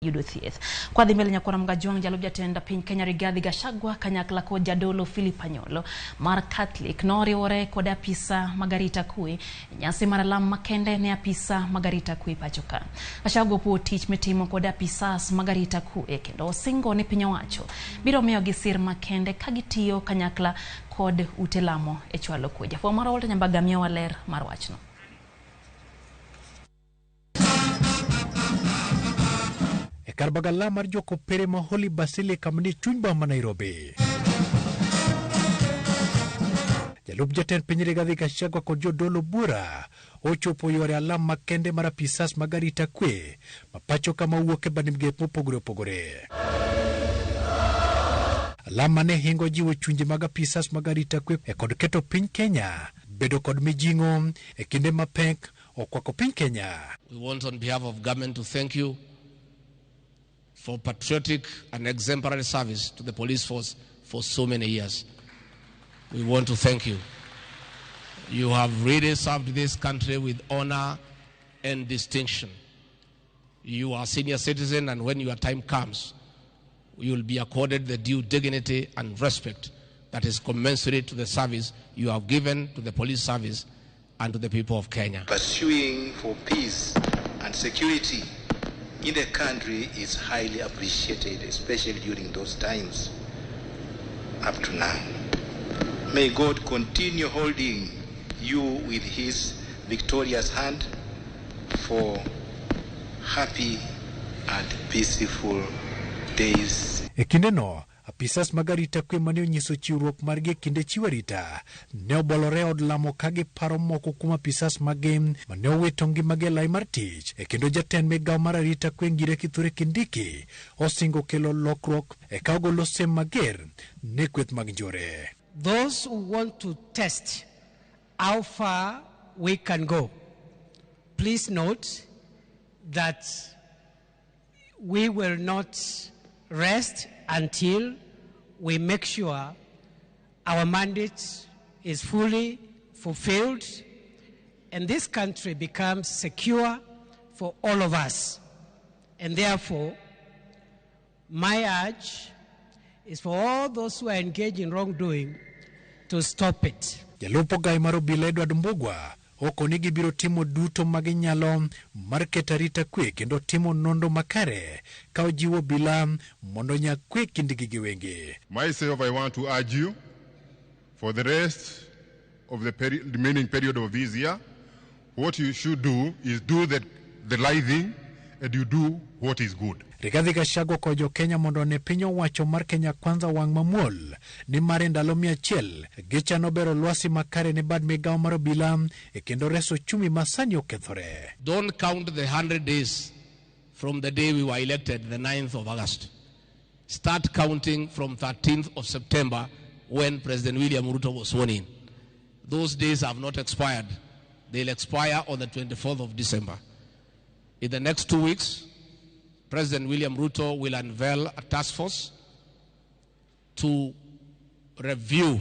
Yudo thieth. Kwa dhi mbele nyakwara Mgajwang' jalup jatend piny Kenya Rigathi Gachagua kanyakla kod jadolo Philip Anyolo mar Catholic noriwore kod apisa mag arita kwe e nyasi mar alam makende ne apisa mag arita kwe pacho ka. Gachagua opuo tich mitimo kod apisas mag arita kwe kendo osingo ni piny owacho biro miyogi sir makende ka gitiyo kanyakla kod ute lamo e chwalo kwe. Jafwambo marwa Walter Nyambaga miyowa ler mar wachno. E kar bagala mar jokopere ma Holy Basilica manie chuny boma ma Nairobi. Jalup jatend piny Rigathi Gachagua kod jodolo buora ochopo yore alam makende mar apisas mag arita kwe ma pacho kama owuok e bad migepe mopogore opogore. Alam mane hingo jiwo chunje mag apisas mag arita kwe e kod keto piny Kenya bedo kod mijing'o e kinde mapek okwako piny Kenya. We want on behalf of government to thank you for patriotic and exemplary service to the police force for so many years. We want to thank you. You have really served this country with honor and distinction. You are a senior citizen, and when your time comes, you will be accorded the due dignity and respect that is commensurate to the service you have given to the police service and to the people of Kenya. Pursuing for peace and security in the country is highly appreciated, especially during those times up to now. May God continue holding you with his victorious hand for happy and peaceful days. E kindeno, apisas mag arita kwe mane onyiso chiwruok margi e kinde chiwo arita ne obolore e od lamo ka giparo moko kuom apisas maggi mane owito ngimagi e lai mar tich. E kendo jatend migawo mar arita kwe Ngire Kithure Kindiki osingo kelo lokruok e ka ogolo siem mager ne kweth mag njore. Those who want to test how far we can go, please note that we will not rest until we make sure our mandate is fully fulfilled and this country becomes secure for all of us. And therefore, my urge is for all those who are engaged in wrongdoing to stop it. Jalup ogai mar obila Edward Mbugua okoni gibiro timo duto ma ginyalo mar keto arita kwe kendo timo nonro makare ka ojiwo obila mondo onyag kwe kindgi giwegi. Myself, I want to urge you for the rest of the remaining period of this year, what you should do is do the right thing and you do what is good. Rigathi Gachagua okwayo jo Kenya mondo one piny owacho mar Kenya Kwanza wang' mamuol nimar e ndalo 100 gichano bero lwasi makare ne bad migawo mar obila e kendo reso ochumi ma sani okethore. Don't count the 100 days from the day we were elected, the 9th of August. Start counting from 13th of September when President William Ruto was sworn in. Those days have not expired. They'll expire on the 24th of December. In the next 2 weeks, President William Ruto will unveil a task force to review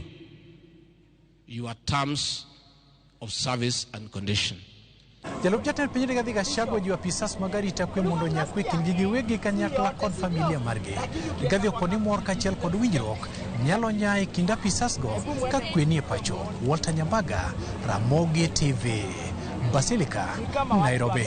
your terms of service and condition. Jalup jatend piny Rigathi Gachagua ojiwo apisas mag arita kwe mondo onyag kwe kindgi giwegi kanyakla kod familia margi. Rigathi okoni mor kaachiel kod winjruok nyalo nya e kind apisas go ka kwe nie pacho. Walter Nyambaga, Ramogi TV, Basilica, Nairobi.